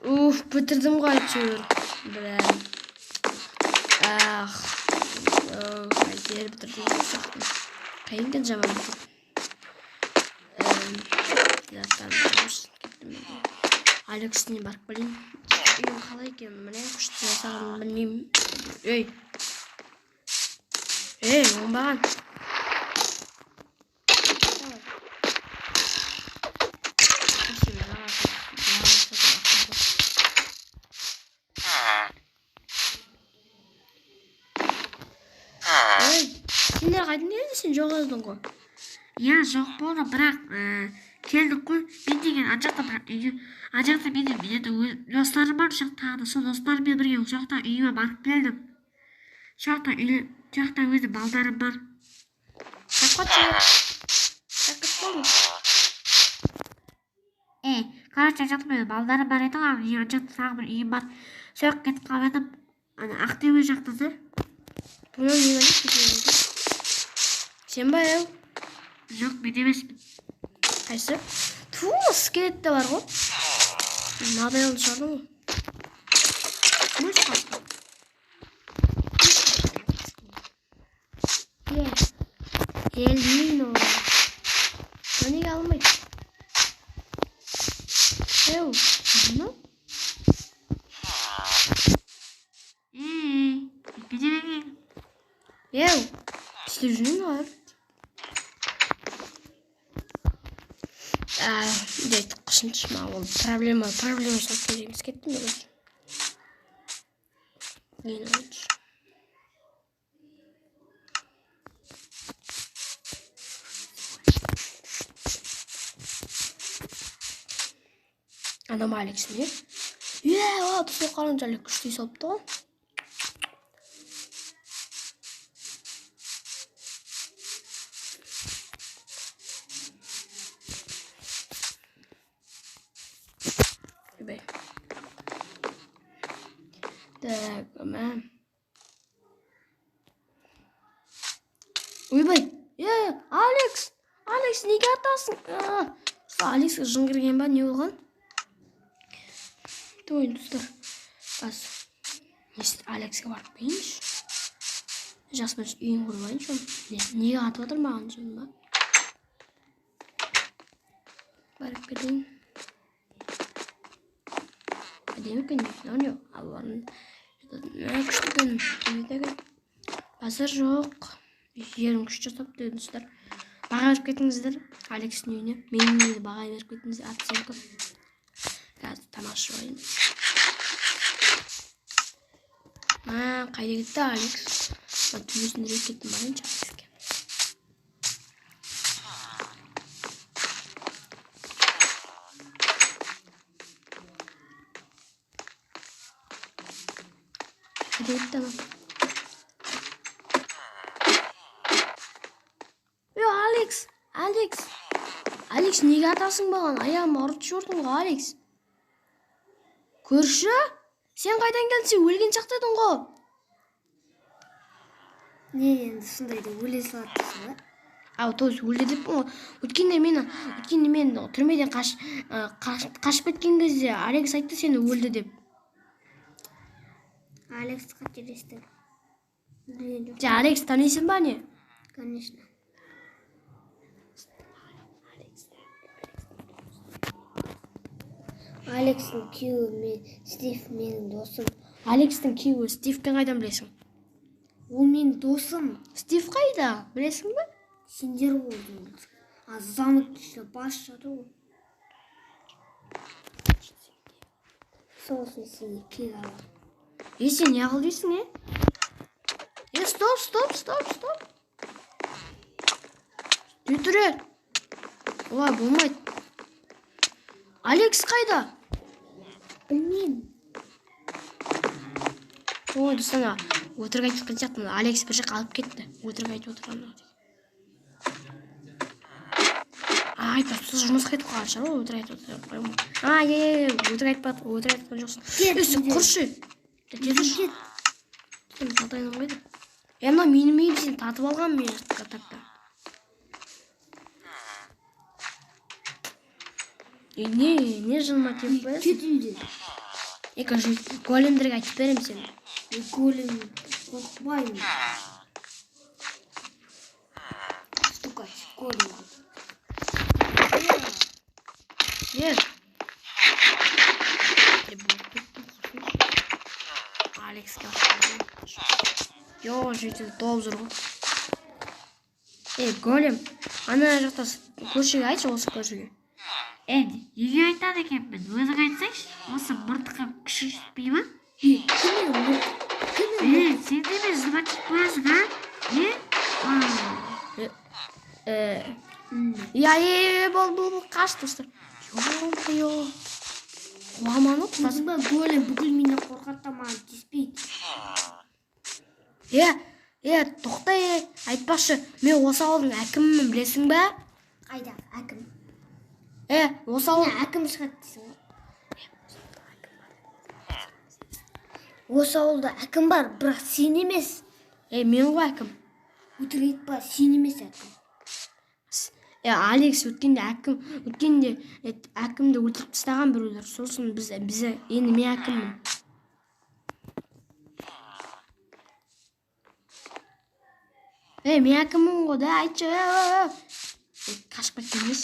Уф, бітірдім ғой әйтеуір. Бәрін. Ах, әйтеуір бітірдім ғой сияқты. Қиын екен, жаман бітірдім. Заттарымды кеттім мен. Алекстің барып келейін. Үйім қалай екен, міне күшті жасағанын білмеймін. Ей! Ей, оңбаған. Давай. Спасибо, жағасы. Ей, сендер қайдан келдің? Сен жоқ едің ғой. Иә, жоқ болды, бірақ келдік қой. Мен деген ана жақта бір үйге, ана жақта менің енді өз достарым бар, сол жақта тағы да сол достарыммен бірге ол жақта үйіме барып келдім. Сол жақта үй, сол жақта өзім балдарым бар. Қаққа шығып. Қаққа болдың. Короче, ана жақта менің балдарым бар еді ғой, ана жақта тағы бір үйім бар. Сол жаққа кетіп қалып едім. Ана Ақтөбе жақта да. Бұны не білесің? Сен ба, ау? Жоқ, мен емеспін. Қайсы? Ту, скелет те бар ғой. Мынадай қылып шығардың ғой. Өз қасқа. Эльмино. Мына неге алмайды? Еу, мынау? Ей, кетпе. Еу, істеп жүрмін ғой. Дейді қышыншы ма, ол проблема, проблема шығып керек емес, кеттім мен өзім. Нені алайыншы? Анам Алекс не? Е, о, достар, қараңыз, әлі күшті салыпты ғой. Ойбай. Так, мә. Ойбай. Е, Алекс! Алекс, неге атасың? Сол Алекске жын кірген ба, не болған? Той, достар. Бас. Алекске барып келейінші. Жақсы, мен үйін көріп алайыншы оны. Неге атып жатыр маған жын ба? Барып келейін. Әдемі екен, мынау не? Ал, мә, күшті екен. Әдемі екен. Базар жоқ. Жерім күшті жасапты, достар. Баға беріп кетіңіздер Алекстің үйіне. Менің үйіме баға беріп кетіңіздер. Оценка. Қазір тамақ ішіп алайын. Мә, қайда кетті Алекс? Мына төбесін үреп кеттім, барайыншы Алекске. Қайда кетті анау? Е, Алекс! Алекс! Алекс, неге атасың маған? Аяғыма ұрып жібердің ғой, Алекс. Көрші? Сен қайдан келдің? Сен өлген жақта едің ғой. Не енді сондайды өле салады дейсің ба? Ау, то есть өлді деппін ғой. Өткенде мен түрмеден қашып кеткен кезде Алекс айтты сені өлді деп. Алекс қателесті. Өлген жоқ. Сен Алекс танисың ба не? Конечно. Алекстің күйеуі мен, Стив менің досым. Алекстің күйеуі Стивті қайдан білесің? Ол менің досым. Стив қайда? Білесің бе? Сендер ғой. А замок ішінде бас жатыр ғой. Сол үшін сені кек алады. Е, сен не қыл дейсің, е? Е, стоп, стоп, стоп, стоп. Үйтіре. Олай болмайды. Алекс қайда? Білмеймін. Ой, достар, ана өтірік айтып жатқан сияқтымын. Алекс бір жаққа алып кетті. Өтірік айтып отырған. Ай, дұрыс, жұмысқа кетіп қалған шығар ол, өтірік айтып отыр. А, е, е, е, өтірік айтпады, өтірік айтқан жоқсың. Кет, Е, сен үйден. құршы. Кет, Кет. Сен жағдайың қайда? Е, мынау менің үйім, сен тартып алған мен так-та. Не жыныма тиіп қоясың? Кет үйден. Короче, големдерге айтып беремін сені. Мен голем қорықпаймын. Стукач, голем. Не? Алекске Йо, житель толып жүр ғой. Ей, голем, ана жақта көршіге айтшы, осы көршіге. Неге айтады екенмін? Өзің айтсайшы, осы мыртыққа күшің жетпей ма? Кім мыртық? Кім Сен де мен жыныма тиіп қоясың, а? Я, бол, бол, бол, қаш, достар. Ё-моё. Қуаманы Көрдің ба, голем бүкіл мені қорқады да маған тиіспейді. Тоқта, айтпақшы, мен осы ауылдың әкімімін, білесің ба? Қайда әкім? Осы ауыл... Әкім шығады дейсің ғой. Осы ауылда әкім бар, бірақ сен емес. Мен ғой әкім. Өтірік айтпа, сен емес әкім. Алекс өткенде әкім, өткенде әкімді өлтіріп тастаған біреулер. Сосын біз енді мен әкіммін. Мен әкіммін ғой да, айтшы. Қашып кеткен емес.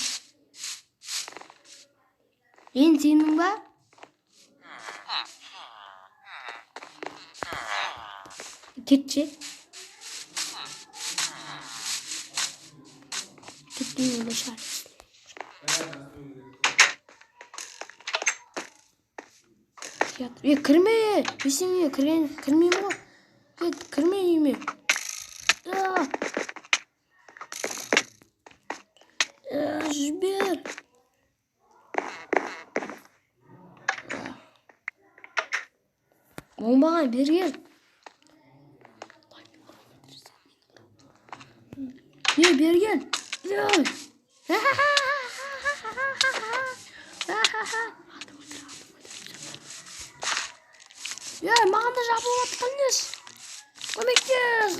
Енді сенің ба? Кетші. Кеттім онда шығар. Кірме! Мен сенің үйге кірмеймін ғой. Кірме үйіме. Жібер. Оңбаған, бері кел. Бері кел. Маған да жабылып жатқан несі? Көмектес!